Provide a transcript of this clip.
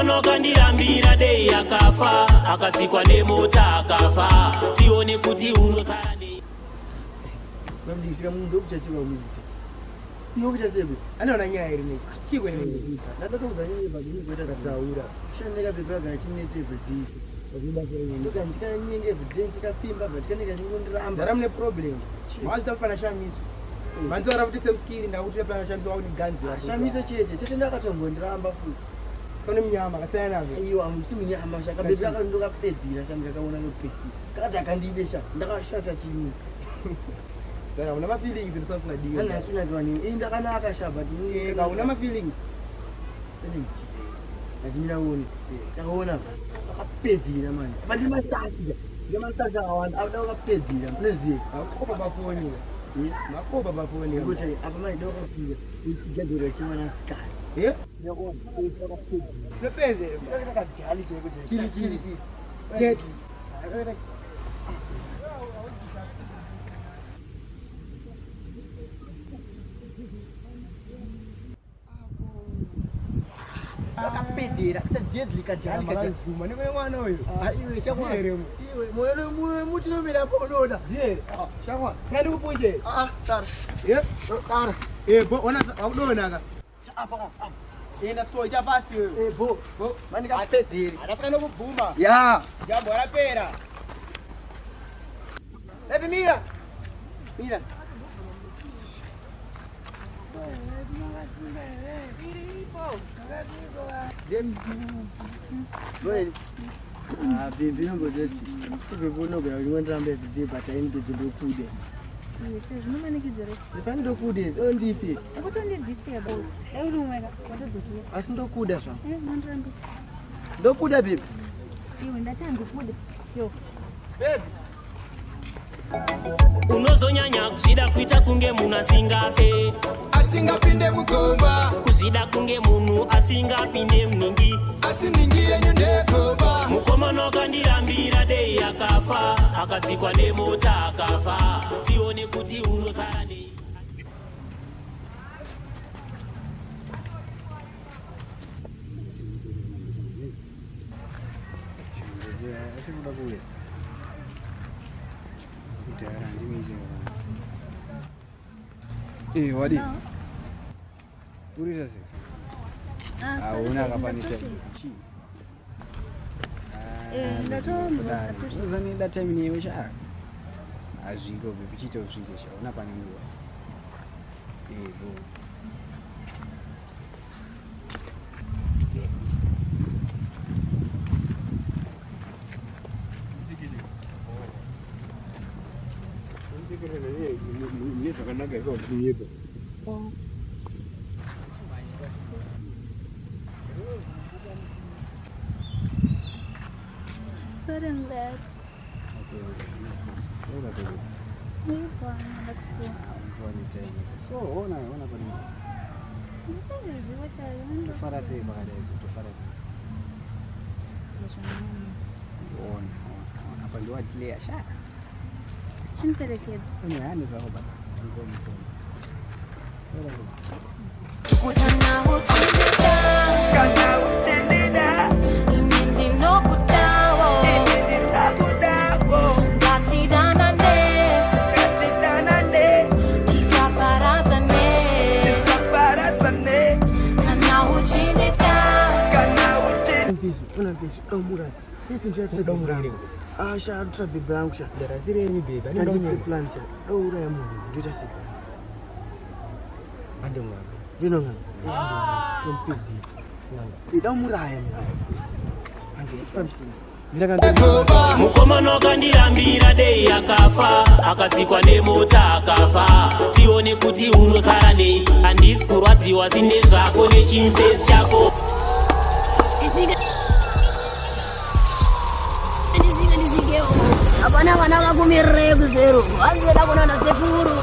Mukomana wakandirambira dei akafa, akatsikwa nemota akafa. Tione kuti unosara nei. Vamudikisira munhu ndokuchasiwa muita. Inokuita sei? Anoona nyaya iri nei? Chiko nei? Ndatokuudza nyaya yebhadhini kuita kataura. Shandeka pepa kana chinetse everyday. Ndoka ndikanyenge everyday ndikapfimba but kanenge kachingondiramba. Ndara mune problem. Mazvita kufana shamiso. Manzora kuti same skill ndakuti pana shamiso wakuti ganzi. Shamiso chete chete ndakatombondiramba futi. Kane munyama akasiyana nazvo. Iyo amusi munyama shaka bebi akandokapedzera shami kakaona nopesi. Kakati akandide sha ndakashata chini. Saka una mafeelings ndisafuna Ana asina kuwani. Ini ndakanaka sha but Eh, kauna mafeelings. Ndachimira uone. Takaona akapedzera manje. Apa ndi masasi. Ndi masasi akawanda. Apa akapedzera. Unoziva. Makopa pafoni. Makopa pafoni. Ngokuti apa mai doko pia. Ichigadzirwa chimwana sikana. Eh? Ndakaona. Unopedzera. Ndakaita kajali chaiko chaiko. Kili kili kili. Tete. Akaita akapedzera akaita deadly kajali kajali. Zuma nekune mwana uyu. Ah, iwe shamwari. Ndiye here? Iwe moyo moyo muchinomira apo unoda. Ndiye. Shamwa. Saka ndikupushe. Ah, sara. Eh? Sara. Eh, bo ona wakudona ka. Apa apa. Enda so ita fast wewe. Eh, bo. Bo. Mani kapedzere. Adasaka nokubvuma. Ya. Jambo rapera. Baby Mira. Mira. Dem. Boy. Ah, baby nongozoti. Baby unogona kuti ngondirambe everyday but I need to ndokude. Zvinomanikidzira. Ndifani ndokude, ondipi. Ukutondidisturb. Dai uri umwe ka watodzokera. Asi ndokuda zvangu. Eh, unondirambisa. Ndokuda baby. Iwe ndati handikude. Yo. Baby. Unozonyanya kuzvida kuita kunge munhu asingafe. Asingapinde mugomba. Kuzvida kunge munhu asingapinde muningi. Asi ningi yenyu ndegomba. Mukomana wakandirambira dei akafa, akatsikwa nemota akafa. Tione kuti unosara nei. Achikuda kuuya kudhara handimise. Eh, wadi urita sei? Ah, sorry, Hauna kapane. ndatosvika. Eh, ndatosvika. Uzanida time newe sha. Hazviko baby, chiita usvike sha, una pane nguva. Eh, bo. Mune zvakanaka iko kunyepa. Sorry, I'm late. Okay, okay. Sasa sasa. Ndibwana ndakusuwa. Mvua time. So, ona ona pane. Ndichandirwiwa chayo. Tofara sei pakadai so, tofara sei? Ona, ona, ona. Apa ndiwa clear sha. Chiniperekedza. Anyway, hani zvako baba. Ndiko mutombo. Sasa sasa. Kana uchindida, Kana uchindida, ini ndinokudawo. Ini ndinokudawo. Ngatidanane, Ngatidanane, tisaparadzane. Tisaparadzane. Kana uchindida, Kana uchindida. Mfisi, una mfisi, domura. Mfisi ndichatsva Domura. Ah, sha, ndotsva baby rangu sha. Ndarasireni baby. Sika plan sha. Doura ya munhu, ndoita sei? Ande mwana. Ndinongana. Tompedzera. Idaumuraya munhu. Ande, tifambisei. Mukomana wakandirambira dei akafa, akatsikwa nemota akafa. Tione kuti unosara nei. Handisi kurwadziwa sine zvako nechinfesi chako. Hapana vana vakumirire kuzero, vanzoda kunana sekuru.